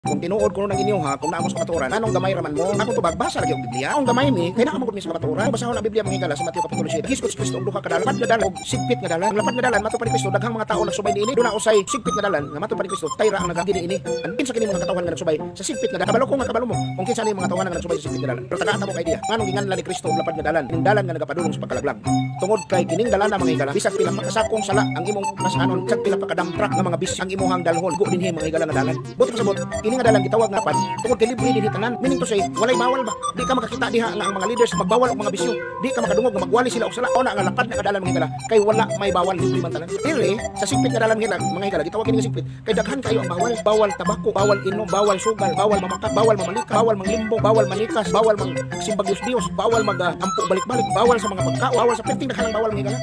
Kung tinuod kuno nang inyo ha, kung naa mo sa kamatuoran, anong gamay raman mo? Akong tubag, basa lagi og Biblia. Ang gamay mi, kay naa man gud mi sa kamatuoran. Basahon ang Biblia, mga higala, sa Mateo kapitulo 7. Hisgot si Kristo og duha ka dalan, lapad nga dalan og sigpit nga dalan. Ang lapad nga dalan matud pa ni Kristo, daghang mga tao nagsubay niini. Duna usay sigpit nga dalan nga matud pa ni Kristo, tayra ang nagagi niini. Ang kinsa kini mga katawhan nga nagsubay sa sigpit nga dalan? Kabalo ko nga kabalo mo kung kinsa ni mga katawhan nga nagsubay sa sigpit nga dalan. Pero tagaan mo kay idea. Nganong ginganlan ni Kristo og lapad nga dalan? Kining dalan nga nagapadulong sa pagkalaglag. Tungod kay kining dalan, mga higala, bisag pila pa kasakong sala ang imong masanon, bisag pila pa ka dump truck nga mga bisyo ang imuhang dalhon, go dinhi, mga higala, nga dalan. Buot pasabot, kini nga dalan gitawag nga lapad tungod kay libre dinhi tanan. Meaning to say, walay bawal ba? Di ka makakita diha nga ang mga leaders magbawal og mga bisyo. Di ka makadungog nga magwali sila og sala. Ona nga lapad nga dalan, mga higala, kay wala may bawal, libre man tanan. Pero sa sigpit nga dalan, mga higala, gitawag kini nga sigpit kay daghan kayo ang bawal. Bawal tabako, bawal inom, bawal sugal, bawal mamakak, bawal mamalika, bawal manglimbong, bawal manikas, bawal mang simbag Diyos Diyos, bawal mag ampo balik-balik, bawal sa mga pagkaon, bawal sa perting daghan ang bawal, mga higala.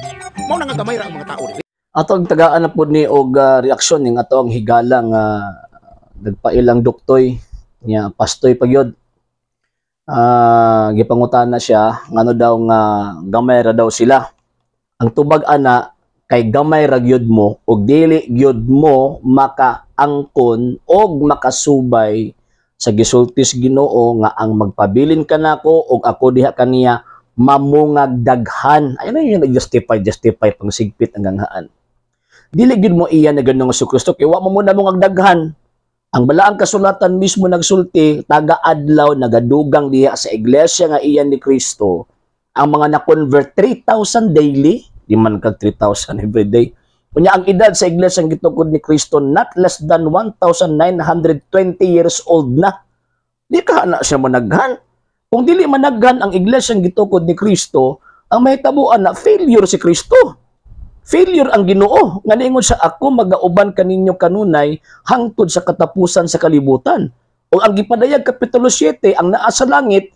Mao na nga gamay ra ang mga tao diri. Atong tagaan na pud ni og reaksyon ning ato ang higala nga nagpailang duktoy niya, pastoy pagyod. Gipangutana siya ngano daw nga gamay ra daw sila. Ang tubag ana kay gamay ra gyud mo og dili gyud mo makaangkon og makasubay sa gisulti sa Ginoo nga ang magpabilin kanako og ako diha kaniya mamungag daghan. Ayun na yung justify justify pang sigpit ang ganghaan. Dili gyud mo iya na ganung si Kristo kay wa mo muna mong daghan. Ang balaang kasulatan mismo nagsulti, taga-adlaw nagadugang diha sa iglesia nga iyan ni Kristo ang mga na-convert 3,000 daily, di man kag 3,000 every day. Unya ang edad sa iglesia ang gitukod ni Kristo not less than 1,920 years old na. Di ka na siya managhan. Kung dili managhan ang iglesia ang gitukod ni Kristo, ang mahitabuan na failure si Kristo. Failure ang Ginoo. Nga niingon sa ako magauban kaninyo kanunay hangtod sa katapusan sa kalibutan. O ang gipadayag kapitulo 7, ang naa sa langit,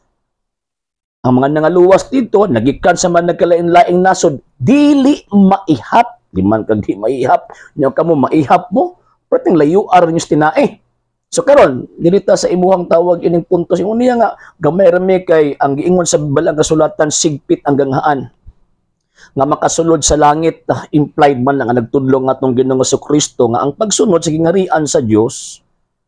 ang mga nangaluwas dito, nagikan sa mga nagkalain-laing nasod, dili maihap. Di man kag di maihap. Nya kamo maihap mo. Perting layo aron yung tinae. So karon, dirita sa imuhang tawag ining puntos. Ingon niya nga gamay rami kay ang giingon sa balang kasulatan sigpit ang ganghaan nga makasulod sa langit, implied man nga nagtudlo nga atong Ginoong Kristo nga ang pagsunod sa gingarian sa Dios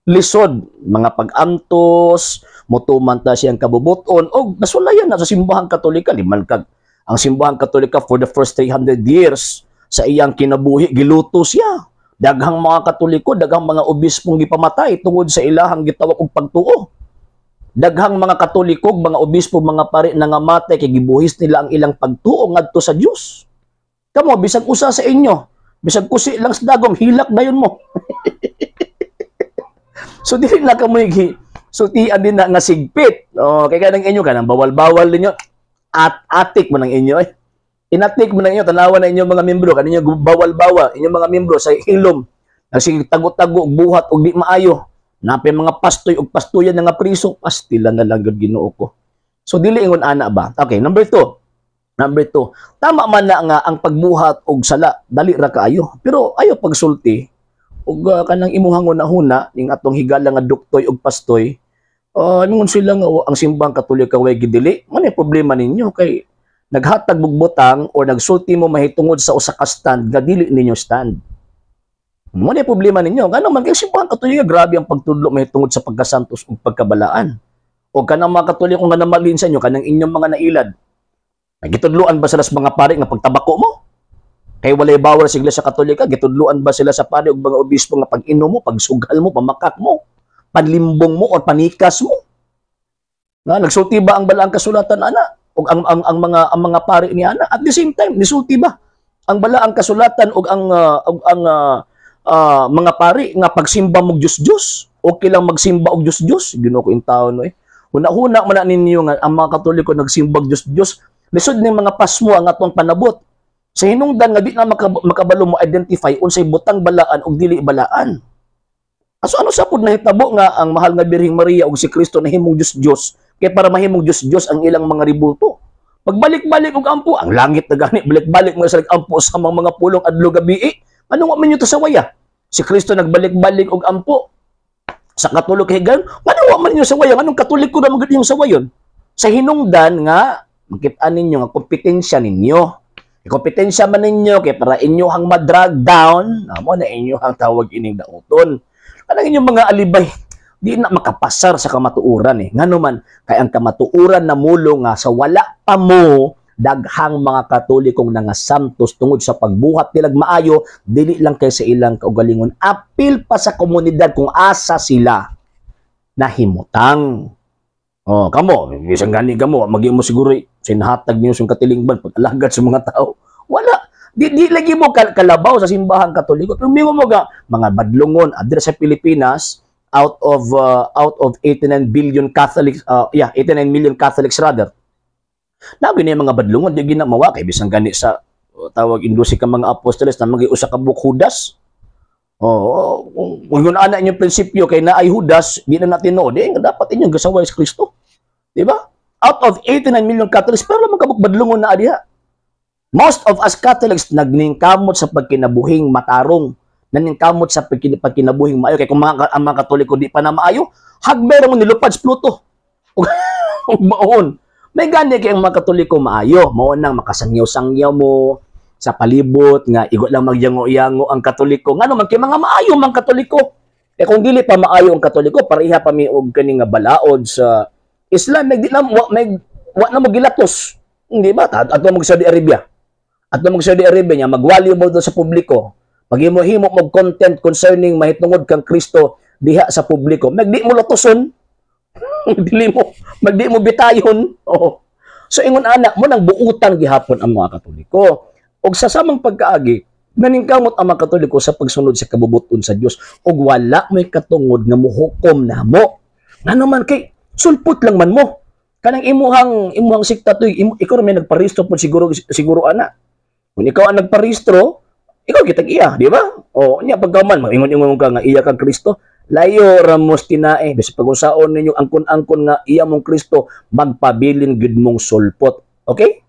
lisod, mga pag-antos, motuman ta siyang kabubuton og nasulayan na sa Simbahang Katolika. Di man kag ang Simbahang Katolika for the first 300 years sa iyang kinabuhi giluto siya. Daghang mga Katoliko, daghang mga obispong gipamatay tungod sa ilahang gitawag og pagtuo. Daghang mga Katoliko, mga obispo, mga pari nangamatay kay gibuhis nila ang ilang pagtuo ngadto sa Dios. Kamo, bisag usa sa inyo, bisag kusi lang sa dagom, hilak dayon mo. So dili na kamo sultian din na nga sigpit. Oh, kay kanang inyo kanang bawal-bawal ninyo at atik mo ng inyo eh. Inatik mo ng inyo, tanawan na inyo mga membro, kaninyo bawal-bawal, inyong mga membro sa hilom, nagsige tago-tago og buhat og di maayo. Napay mga pastoy og pastuyan nga priso, pastila na lang gud, Ginoo ko. So dili ingon ana ba? Okay, number two. Number two, tama man na nga ang pagbuhat og sala, dali ra kaayo. Pero ayo pagsulti og kanang imuhang hunahuna ning atong higala nga duktoy og pastoy, ningon sila nga ang Simbahang Katolika way gidili. Man problema ninyo kay naghatag og butang or nagsulti mo mahitungod sa usa ka stand nga dili ninyo stand. Mo na problema ninyo. Ngano man kay Simbahang Katolika grabe ang pagtudlo mahitungod sa pagkasantos ug pagkabalaan. O kanang mga Katoliko nga namalin sa inyo, kanang inyong mga nailad. Nagitudloan ba sila sa mga pari nga pagtabako mo? Kay walay bawal sa Iglesia Katolika, gitudloan ba sila sa pari ug mga obispo nga pag-inom mo, pagsugal mo, pamakak mo, panlimbong mo or panikas mo? Nga nagsulti ba ang balaang kasulatan ana ug ang mga pari ni ana? At the same time, nisulti ba ang balaang kasulatan ug ang mga pari nga pagsimba mo Diyos Diyos? Okay lang magsimba og Diyos Diyos? Ginoo ko intaon no eh. Huna-huna man na ninyo nga ang mga Katoliko nagsimbag Diyos Diyos. Lisod ning mga pasmo ang atong panabot. Sa hinungdan nga di na makabalo mo identify unsay butang balaan ug dili balaan. Aso ano sa pud nahitabo nga ang mahal nga Birheng Maria ug si Kristo nahimong Diyos Diyos kay para mahimong Diyos Diyos ang ilang mga ribulto? Pagbalik-balik og ampo, ang langit na gani balik-balik mga sa ampo sa mga pulong adlaw gabi. Ano nga man to sa waya? Si Kristo nagbalik-balik og ampo sa Katoliko kay gan, ngano wa man ninyo sa waya? Anong Katoliko ra man gud yung sawayon? Sa hinungdan nga makit-an ninyo nga kompetensya ninyo. Kompetensya man ninyo kay para inyo hang ma-drag down, amo na inyo ang tawag ining dauton. Kanang inyong mga alibay. Di na makapasar sa kamatuoran eh. Ngano man kay ang kamatuoran na mulo nga sa wala pa mo, daghang mga Katolikong nangasantos tungod sa pagbuhat nilag maayo, dili lang kay sa ilang kaugalingon, apil pa sa komunidad kung asa sila nahimutang. Oh, kamo, bisan gani kamo, maging mo siguro sinhatag niyo sa katilingban pag-alagad sa mga tao. Wala. Di lagi mo kalabaw sa Simbahang Katoliko. Pero mingon mo ga mga badlongon adre sa Pilipinas, out of 89 billion Catholics, yeah, 89 million Catholics rather. Labi na yung mga badlongon, di gina mawa kay bisan gani sa tawag indusi ka mga apostoles na mga usa ka buok Judas. Oo, kung yun ana inyong prinsipyo kay naay Judas, di na natin no, di nga dapat inyong gasaway sa Kristo. Di ba? Out of 89 million Catholics, pero lang kabuk badlongon na diha. Most of us Catholics nagningkamot sa pagkinabuhing matarong, naningkamot sa pagkinabuhing maayo. Kay kung ang mga Katoliko di pa na maayo, hagbero mo nilupad sa Pluto. Ug maon. May gani kay ang mga Katoliko maayo, mao nang makasangyaw-sangyaw mo sa palibot nga igo lang magyango-yango ang Katoliko. Ngano man kay mga maayo mang Katoliko. Eh kung dili pa maayo ang Katoliko, pareha pa mi og kani nga balaod sa Islam, may di na wa, may wa na mo gilatos. Hindi ba? Ato mag Saudi Arabia. Ato mag Saudi Arabia niya magwali mo doon sa publiko. Paghimo-himo mo content concerning mahitungod kang Kristo diha sa publiko. Magdi mo latoson. Dili mo magdi mo bitayon. Oo. So ingon ana mo nang buutan gihapon ang mga Katoliko. Og sa samang pagkaagi, naningkamot ang mga Katoliko sa pagsunod sa kabubuton sa Dios ug wala mo'y katungod nga muhukom namo. Ngano man kay sulpot lang man mo. Kanang imuhang sikta tuy, ikaw ra may nagparehistro po siguro siguro ana. Kung ikaw ang nagparehistro, ikaw kitag iya, di ba? O nya pagkaman maingon-ingon ka nga iya kang Kristo, layo ra mo tinae. Bisan pag-unsaon ninyo angkon-angkon nga iya mong Kristo, magpabilin gyud mong sulpot. Okay?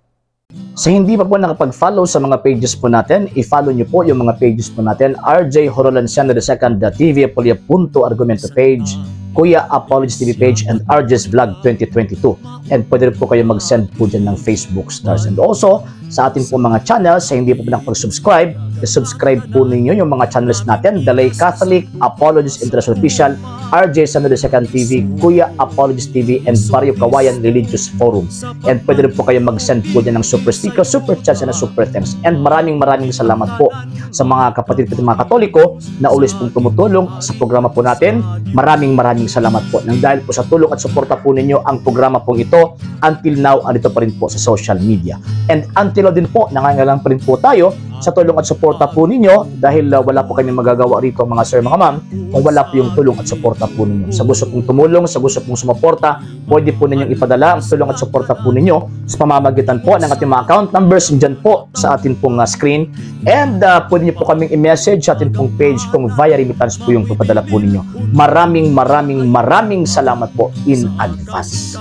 Sa hindi pa po nakapag-follow sa mga pages po natin, i-follow nyo po yung mga pages po natin: RJ Horolanciano II, TV Apolia Punto Argumento page, Kuya Apologies TV page, and RJ's Vlog 2022. And pwede rin po kayo mag-send po dyan ng Facebook stars. And also, sa ating po mga channels, sa hindi po nakapag-subscribe, i-subscribe po ninyo yung mga channels natin: The Lay Catholic, Apologies International Official, RJ Sano II TV, Kuya Apologies TV, and Barrio Kawayan Religious Forum. And pwede rin po kayo mag-send po dyan ng super sticker, super chats, and super thanks. And maraming maraming salamat po sa mga kapatid ko mga Katoliko na always pong tumutulong sa programa po natin. Maraming maraming salamat po. Nang dahil po sa tulong at suporta po ninyo, ang programa pong ito until now andito pa rin po sa social media. And until now din po, nangangailangan pa rin po tayo sa tulong at suporta po ninyo dahil wala po kami magagawa rito, mga sir, mga ma'am, kung wala po yung tulong at suporta po ninyo. Sa gusto pong tumulong, sa gusto pong sumuporta, pwede po ninyong ipadala ang tulong at suporta po ninyo sa pamamagitan po ng ating mga account numbers dyan po sa atin pong screen. And pwede niyo po kaming i-message sa atin pong page kung via remittance po yung papadala po ninyo. Maraming maraming maraming salamat po in advance.